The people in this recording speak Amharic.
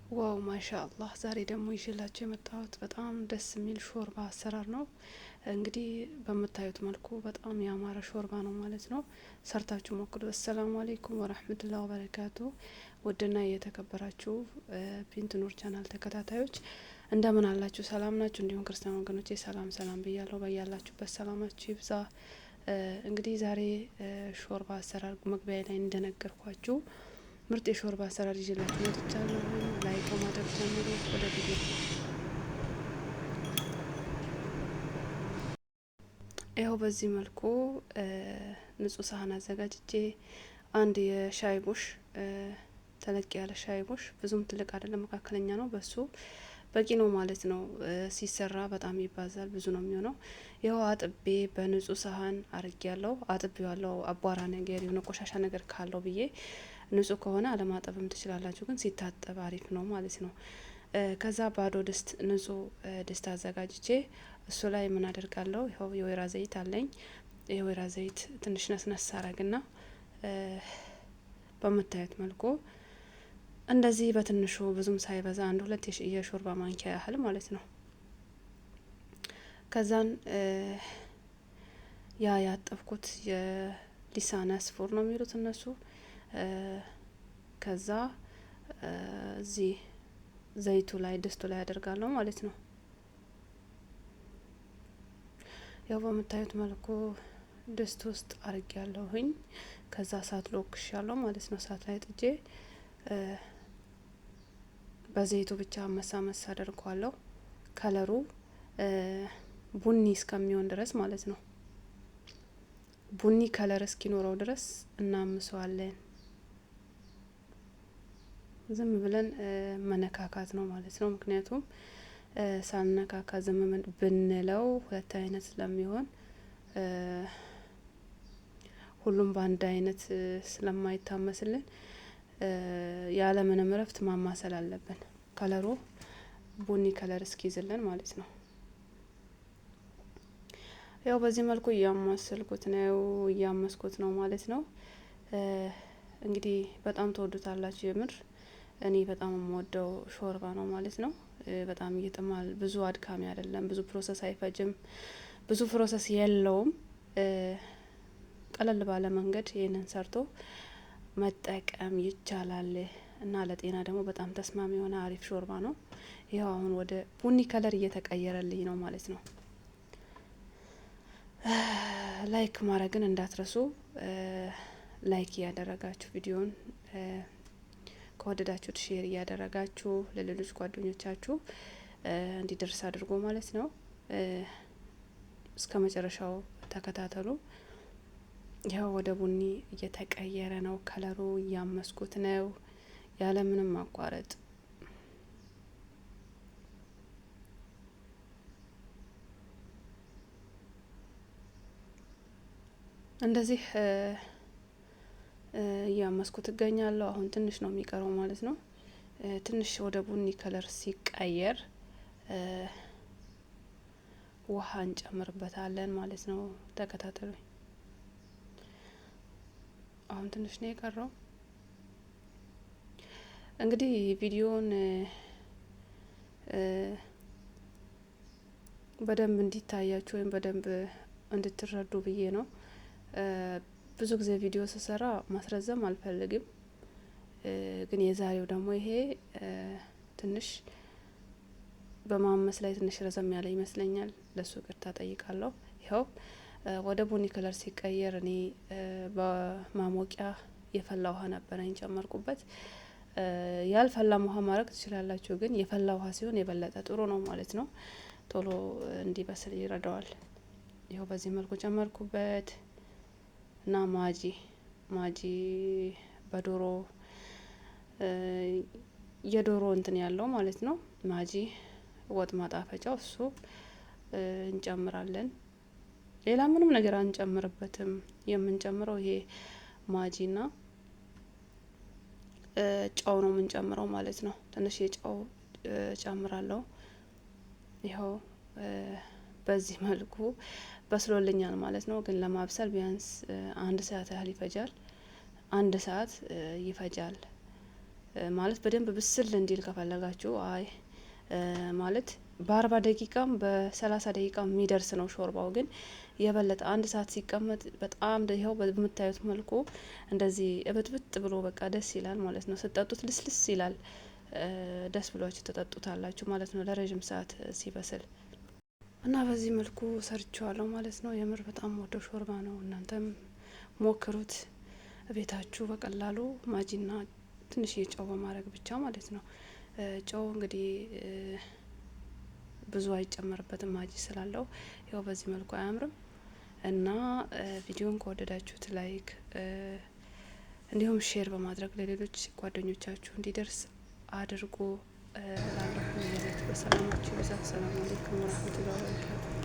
Wow ማሻአላህ! ዛሬ ደግሞ ይዤላችሁ የመጣሁት በጣም ደስ የሚል ሾርባ አሰራር ነው። እንግዲህ በምታዩት መልኩ በጣም ያማረ ሾርባ ነው ማለት ነው። ሰርታችሁ ሞክሩ። አሰላሙ አለይኩም ወራህመቱላሂ ወበረካቱ። ውድና የተከበራችሁ ቢንት ኑር ቻናል ተከታታዮች እንደምን አላችሁ? ሰላም ናችሁ? እንዲሁም ክርስቲያን ወገኖቼ ሰላም ሰላም ብያለሁ። በያላችሁበት ሰላማችሁ ይብዛ። እንግዲህ ዛሬ ሾርባ አሰራር መግቢያ ላይ እንደነገርኳችሁ ምርጥ የሾርባ አሰራር ይዤላችሁ መጥቻለሁ። Like በማድረግ ጀምሩ። ወደ ቪዲዮ። ይኸው በዚህ መልኩ ንጹህ ሳህን አዘጋጅቼ አንድ የሻይ ቡሽ፣ ተለቅ ያለ ሻይ ቡሽ፣ ብዙም ትልቅ አይደለም፣ መካከለኛ ነው። በሱ በቂ ነው ማለት ነው። ሲሰራ በጣም ይባዛል፣ ብዙ ነው የሚሆነው። ይኸው አጥቤ በንጹህ ሳህን አርጌ ያለው አጥቤ ያለው አቧራ ነገር የሆነ ቆሻሻ ነገር ካለው ብዬ። ንጹህ ከሆነ አለማጠብም ትችላላችሁ፣ ግን ሲታጠብ አሪፍ ነው ማለት ነው። ከዛ ባዶ ድስት፣ ንጹህ ድስት አዘጋጅቼ እሱ ላይ ምን አደርጋለሁ? ይኸው የወይራ ዘይት አለኝ። የወይራ ዘይት ትንሽ ነስነስ አረግና በምታዩት መልኩ እንደዚህ በትንሹ ብዙም ሳይበዛ አንድ ሁለት የሾርባ ማንኪያ ያህል ማለት ነው። ከዛን ያ ያጠብኩት የሊሳን አስፉር ነው የሚሉት እነሱ። ከዛ እዚህ ዘይቱ ላይ ድስቱ ላይ አደርጋለሁ ማለት ነው። ያው በምታዩት መልኩ ድስት ውስጥ አርጌ ያለሁኝ። ከዛ እሳት ሎክሽ ያለው ማለት ነው። እሳት ላይ ጥጄ በዘይቱ ብቻ መሳ መሳ አደርገዋለሁ ከለሩ ቡኒ እስከሚሆን ድረስ ማለት ነው። ቡኒ color እስኪኖረው ድረስ እናምሰዋለን። ዝም ብለን መነካካት ነው ማለት ነው። ምክንያቱም ሳንነካካ ዝም ብንለው ሁለት አይነት ስለሚሆን፣ ሁሉም በአንድ አይነት ስለማይታመስልን ያለምንም እረፍት ማማሰል አለብን። ከለሩ ቡኒ color እስኪይዝልን ማለት ነው። ያው በዚህ መልኩ እያማሰልኩት ነው፣ እያመስኩት ነው ማለት ነው። እንግዲህ በጣም ትወዱታላችሁ። የምር እኔ በጣም የምወደው ሾርባ ነው ማለት ነው። በጣም ይጥማል። ብዙ አድካሚ አይደለም። ብዙ process አይፈጅም። ብዙ process የለውም። ቀለል ባለ መንገድ ይህንን ሰርቶ መጠቀም ይቻላል እና ለጤና ደግሞ በጣም ተስማሚ የሆነ አሪፍ ሾርባ ነው። ይኸው አሁን ወደ ቡኒ color እየተቀየረልኝ ነው ማለት ነው። Like ማድረግን እንዳትረሱ። Like እያደረጋችሁ ቪዲዮን ከወደዳችሁት share እያደረጋችሁ ለሌሎች ጓደኞቻችሁ እንዲደርስ አድርጎ ማለት ነው። እስከ መጨረሻው ተከታተሉ። ይኸው ወደ ቡኒ እየተቀየረ ነው ከለሩ። እያመስኩት ነው ያለምንም ማቋረጥ። እንደዚህ እያመስኩት እገኛለሁ። አሁን ትንሽ ነው የሚቀረው ማለት ነው። ትንሽ ወደ ቡኒ color ሲቀየር ውሃ እንጨምርበታለን ማለት ነው። ተከታተሉኝ። አሁን ትንሽ ነው የቀረው። እንግዲህ ቪዲዮን በደንብ እንዲታያችሁ ወይም በደንብ እንድትረዱ ብዬ ነው። ብዙ ጊዜ ቪዲዮ ስሰራ ማስረዘም አልፈልግም፣ ግን የዛሬው ደግሞ ይሄ ትንሽ በማመስ ላይ ትንሽ ረዘም ያለ ይመስለኛል። ለሱ ይቅርታ ጠይቃለሁ። ይኸው ወደ ቡኒ color ሲቀየር እኔ በማሞቂያ የፈላ ውሃ ነበረኝ ጨመርኩበት። ያልፈላም ውሃ ማድረግ ትችላላችሁ፣ ግን የፈላ ውሃ ሲሆን የበለጠ ጥሩ ነው ማለት ነው። ቶሎ እንዲበስል ይረዳዋል። ይኸው በዚህ መልኩ ጨመርኩበት እና ማጂ በዶሮ የዶሮ እንትን ያለው ማለት ነው። ማጂ ወጥ ማጣፈጫው እሱ እንጨምራለን። ሌላ ምንም ነገር አንጨምርበትም። የምንጨምረው ይሄ ማጂና ጨው ነው የምንጨምረው ማለት ነው። ትንሽ የጨው ጨምራለሁ። ይኸው በዚህ መልኩ በስሎልኛል ማለት ነው። ግን ለማብሰል ቢያንስ አንድ ሰዓት ያህል ይፈጃል። አንድ ሰዓት ይፈጃል። ማለት በደንብ ብስል እንዲል ከፈለጋችሁ አይ ማለት በ40 ደቂቃም በ30 ደቂቃም የሚደርስ ነው ሾርባው። ግን የበለጠ አንድ ሰዓት ሲቀመጥ በጣም ይኸው በምታዩት መልኩ እንደዚህ እብጥብጥ ብሎ በቃ ደስ ይላል ማለት ነው። ስትጠጡት ልስልስ ይላል። ደስ ብሏችሁ ትጠጡታላችሁ ማለት ነው። ለረዥም ሰዓት ሲበስል እና በዚህ መልኩ ሰርቼዋለሁ ማለት ነው። የምር በጣም ወደው ሾርባ ነው። እናንተም ሞክሩት ቤታችሁ በቀላሉ ማጂና ትንሽዬ ጨው በማድረግ ብቻ ማለት ነው። ጨው እንግዲህ ብዙ አይጨመርበትም ማጂ ስላለው ያው በዚህ መልኩ አያምርም። እና ቪዲዮን ከወደዳችሁት like እንዲሁም share በማድረግ ለሌሎች ጓደኞቻችሁ እንዲደርስ አድርጎ እላለሁ። በሰላማችሁ ይብዛ። ሰላም አለይኩም ወረህመቱላሂ ወበረካቱ።